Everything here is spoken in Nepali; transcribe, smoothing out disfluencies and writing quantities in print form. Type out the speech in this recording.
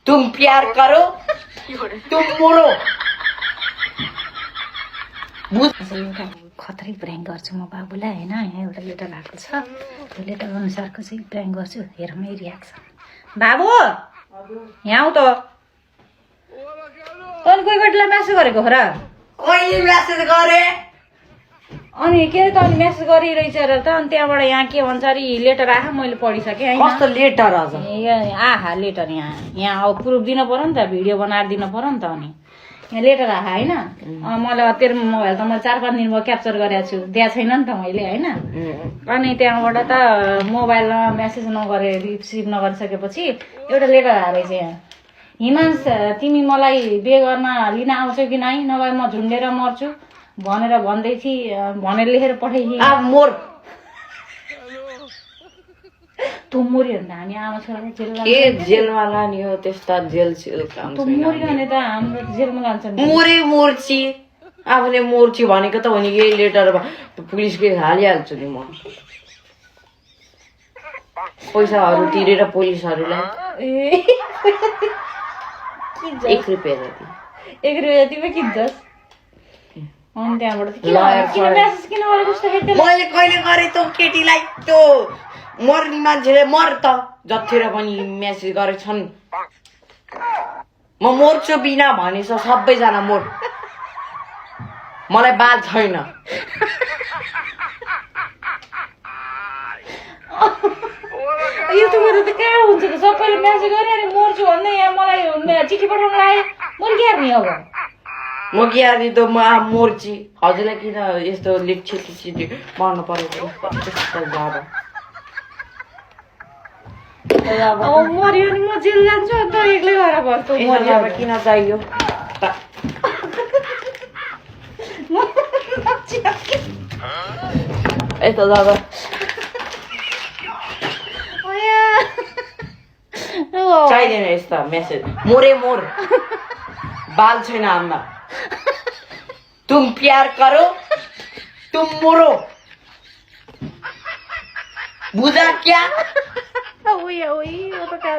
तुम प्यार करो तुम मरो एउटा खतरै प्र्याङ्क गर्छु म बाबुलाई होइन यहाँ एउटा लेटर आएको छ त्यो लेटर अनुसारको चाहिँ प्र्याङ्क गर्छु हेर मेरो रियाक्सन बाबु यहाँ आऊ त तैँले कोही केटीलाई म्यासेज गरेको हो र कहिले मेसेज गरे अनि के अरे तैँले म्यासेज गरिरहेछ र त अनि त्यहाँबाट यहाँ के भन्छ अरे लेटर आएको मैले पढिसकेँ कस्तो लेटर आज आहा लेटर यहाँ अब प्रुफ दिनु पर्यो नि त भिडियो बनाएर दिनु पर्यो नि त अनि यहाँ लेटर आएको होइन मलाई तेरो मोबाइल त मैले 4-5 दिन भयो क्याप्चर गरेको छु दिएको छैन नि त मैले होइन अनि त्यहाँबाट त मोबाइलमा मेसेज नगरे रिसिभ नगरिसकेपछि एउटा लेटर आएर चाहिँ यहाँ हिमांश तिमी मलाई बिहे गर्न लिन आउँछौ कि नै नभए म झुन्डेर मर्छु भनेर भन्दै थिए भनेर लेखेर पठाइदिए मोर तँ मर्यो भने त हामी आमा छोराले जेल के जेलमा लाने हो त्यस्ता जेल काम तँ मर्यो भने त हाम्रो जेलमा लान्छ नि मोरे मोर्ची आफूले मोर्ची भनेको त हो नि यही लेटरमा पुलिसले हालिहाल्छु नि म पैसाहरू तिरेर पुलिसहरूलाई ए 1 रुपियाँ जति 1 रुपियाँ तिमी किन्छस् अनि त्यहाँबाट किन मेसेज किन गरेको जस्तो हेर्दै मैले कहिले गरे त केटीलाई त्यो मर्ने मान्छेले मर त जतिखेर पनि मेसेज गरेछन् म मर्छु बिना भनेछ सबैजना मोर मलाई बाल छैन यो त मेरो त कहाँ हुन्छ त सबैले मेसेज गरे अनि मर्छु भन्दै यहाँ मलाई चिठी पठाउनु लाग्यो मैले के गर्ने अब म के आदि त म मोर्ची हजुरलाई किन यस्तो छिटी मर्नु परेको अब मर्यो नि म जेल जान्छु अन्त एक्लै गएर भन्छु मर्यो किन चाहियो यता दादा चाहिँदैन यस्ता मेसेज मोरे मोर बाल छैन हाम्रा तुम प्यार करो तुम मरो बुझा क्या ओए ओए वो तो क्या